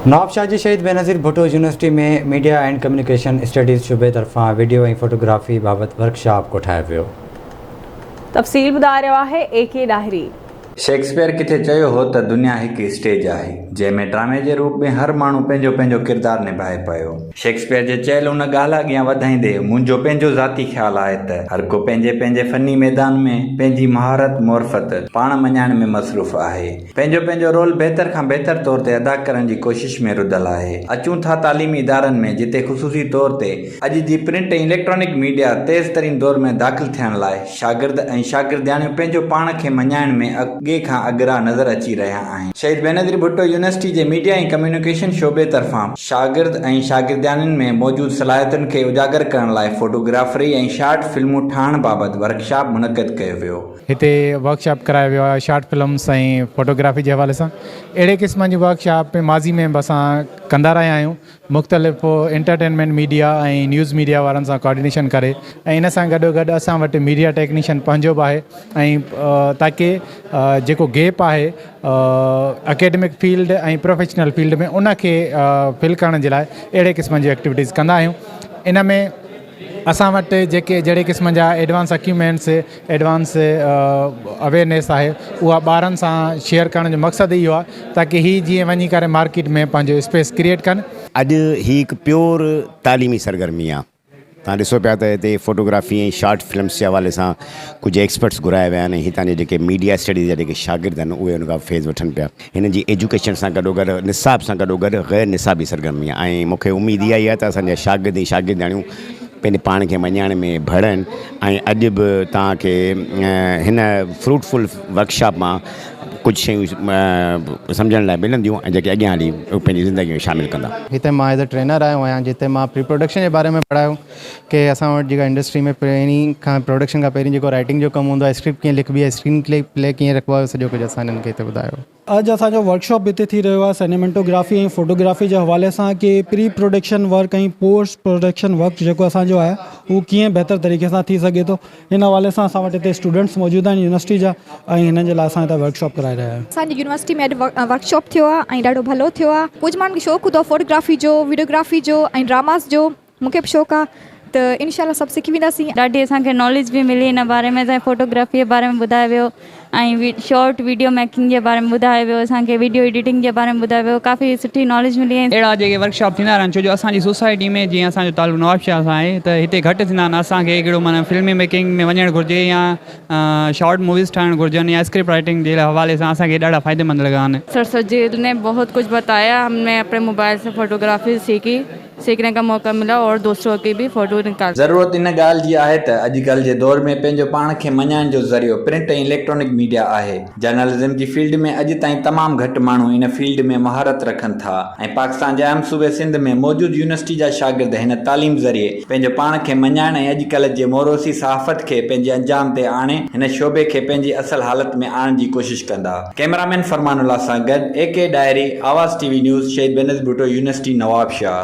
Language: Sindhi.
نوابشاهه جي Shaheed Benazir Bhutto university ۾ media and communication studies شعبي طرفان وڊيو ۽ فوٽوگرافي بابت ورڪشاپ ڪوٺايو ويو. تفصيل ٻڌائي رهيو آهي اي ڪي ڏاهري. شيڪسپيئر ڪٿي چيو هو ته دنيا هڪ اسٽيج آهي، جنهن ۾ ڊرامي جي روپ ۾ هر ماڻهو پنهنجو پنهنجو ڪردار نڀائي پيو. شيڪسپيئر جي چيل ان ڳالهه اڳيان وڌائيندي منهنجو پنهنجو ذاتي خيال آهي ته هر ڪو پنهنجي پنهنجي فني ميدان ۾ پنهنجي مهارت معرفت پاڻ مڃائڻ ۾ مصروف آهي. پنهنجو پنهنجو رول بهتر کان بهتر طور تي ادا ڪرڻ جي ڪوشش ۾ رڌل آهي. اچون ٿا تعليمي ادارن ۾ جتي خصوصي طور تي اڄ جي پرنٽ ۽ اليڪٽرانڪ ميڊيا تيز ترين دور ۾ داخل ٿيڻ لاء شاگرد ۽ شاگردياڻيون پنهنجو پاڻ کي مڃائڻ ۾ اڳي کان اڳرا نظر اچي رهيا آهن. شهيد بينظير ڀٽو يونيورسٽي جي ميڊيا ۽ ڪميونيڪيشن شعبي طرفان شاگرد ۽ شاگردياڻين ۾ موجود صلاحيتن کي اجاگر ڪرڻ لاء فوٽوگرافري ۽ شارٽ فلمون ٺاهڻ بابت ورڪشاپ منعقد ڪيو ويو. هتي ورڪشاپ ڪرايو ويو آهي شارٽ فلمس ۽ فوٽوگرافي جي حوالي سان اهڙي قسم جون ورڪشاپ ماضي ۾ به اسان ڪندا رهيا آهيون مختلف انٽرٽينمينٽ ميڊيا ۽ نيوز ميڊيا وارن سان ڪوآرڊينيشن ڪري ۽ ان سان گڏو گڏ اسان وٽ ميڊيا ٽيڪنيشن پنهنجو به آهي ۽ تاڪي جيڪو گيپ آهي اڪيڊمڪ فيلڊ ۽ پروفيشنل فيلڊ ۾ ان کي فل ڪرڻ جي لاء اهڙي قسم جون ايڪٽيوٽيز ڪندا آهيون ان ۾ اسان وٽ جيڪي جهڙي قسم جا ايڊوانس اڪيوپمينٽس ايڊوانس اويئرنيس آهي اها ٻارن سان شيئر ڪرڻ جو مقصد اهو آهي تاڪي هي جيئن وڃي ڪري مارڪيٽ ۾ پنهنجو اسپيس ڪريئيٽ ڪن. اڄ هي هڪ پيور تعليمي سرگرمي آهي. توهان ڏسو پيا ته هتي فوٽوگرافي ۽ شارٽ فلمس جي حوالي سان ڪجهه ايڪسپرٽس گهرايا ويا آهن ۽ هتان جا جيڪي ميڊيا اسٽڊيز جا جيڪي شاگرد آهن اهي ان کان فيض وٺن پيا. هنن جي ايجوڪيشن سان گڏوگڏ نصاب سان گڏوگڏ غير نصابي سرگرمي آهي ۽ مون کي اميد اها ئي آهي ته اسان جا شاگرد ۽ شاگردياڻيون پنهنجي پاڻ کي مڃائڻ ۾ ڀڙ آهن ۽ اڄ به توهان کي هن فروٽ فل ورڪشاپ مان ڪجهه شيون سمجهڻ لاء ملنديون ۽ جيڪي اڳيان هلي پنهنجي زندگي ۾ شامل ڪندا. هتي مان ايز اي ٽرينر آيو آهيان جتي مان پري پروڊڪشن جي باري ۾ پڙهايو ڪي اسان وٽ جيڪا انڊسٽري ۾ پهرين کان پروڊڪشن کان پهرين جيڪو رائٽنگ جو ڪم هوندو آهي اسڪرپٽ ڪيئن لکبي آهي اسڪرين پلي پلي ڪيئن رکبو آهي سڄو ڪجهه اسان هنن کي هتي ٻڌايو. اڄ اسان جو ورڪشاپ هتي ٿي رهيو آهي سينيمينٽوگرافي ۽ فوٽوگرافي جي حوالي سان ڪي pre production work ۽ post production work جيڪو اسان جو آهي اهو ڪيئن بهتر طريقي سان ٿي سگهي ٿو ان حوالي سان اسان وٽ هتي اسٽوڊنٽس موجود آهن يونيورسٽي جا ۽ هنن جي لاء اسان هتي ورڪشاپ ڪرائي رهيا آهيون. اسان جي يونيورسٽي ۾ اڄ ورڪشاپ ٿيو آهي ۽ ڏاڍو ڀلو ٿيو آهي ڪجهه ماڻهن کي شوق هوندو آهي فوٽوگرافي جو وڊيوگرافي جو ۽ ڊراماز جو مون کي به شوق آ ته انشاء الله سڀ سکي وينداسين. ڏاڍي اسان کي ناليج به ملي ان باري ۾ اسان کي فوٽوگرافي جي باري ۾ ٻڌايو ويو ۽ شارٽ ويڊيو ميڪنگ جي باري ۾ ٻڌايو ويو اسان کي ويڊيو ايڊيٽنگ جي باري ۾ ٻڌايو ويو ڪافي سٺي ناليج ملي ۽. اهڙا جيڪي ورڪشاپ ٿيندا رهن ڇو جو اسان جي سوسائٽي ۾ جيئن اسان جو تعلق نوابشاهه سان آهي ته هتي گهٽ ٿيندا آهن اسان کي هڪڙو معنيٰ فلمي ميڪنگ ۾ وڃڻ گهرجي يا شارٽ موويز ٺاهڻ گهرجن يا اسڪرپٽ رائٽنگ جي حوالي سان اسان کي ڏاڍا فائديمند لڳا آهن. سر سجيل ني بهت ڪجهه بتايا هم ني اپني موبائل سي فوٽوگرافي سيکي. سيکني ڪا موقع ملا اور دوسرو ڪي بي فوٽو نڪال. ضرورت ان ڳالهه جي آهي ته اڄڪلهه جي دور ۾ پنهنجو پاڻ کي مڃائڻ جو ذريعو پرنٽ ۽ اليڪٽرانڪ ميڊيا آهي. جرنلزم جي فيلڊ ۾ اڄ تائين تمام گهٽ ماڻهو ان فيلڊ ۾ مهارت رکن ٿا ۽ پاڪستان جي اهم صوبي سنڌ ۾ موجود يونيورسٽي جا شاگرد هن تعليم ذريعي پنهنجو پاڻ کي مڃائڻ ۽ اڄڪلهه جي موروثي صحافت کي پنهنجي انجام تي آڻي هن شعبي کي پنهنجي اصل حالت ۾ آڻڻ جي ڪوشش ڪندا. ڪئميرا مين فرمان الله سان گڏ A K Dahri, Awaz T V news, Shaheed Benazir Bhutto university Nawabshah.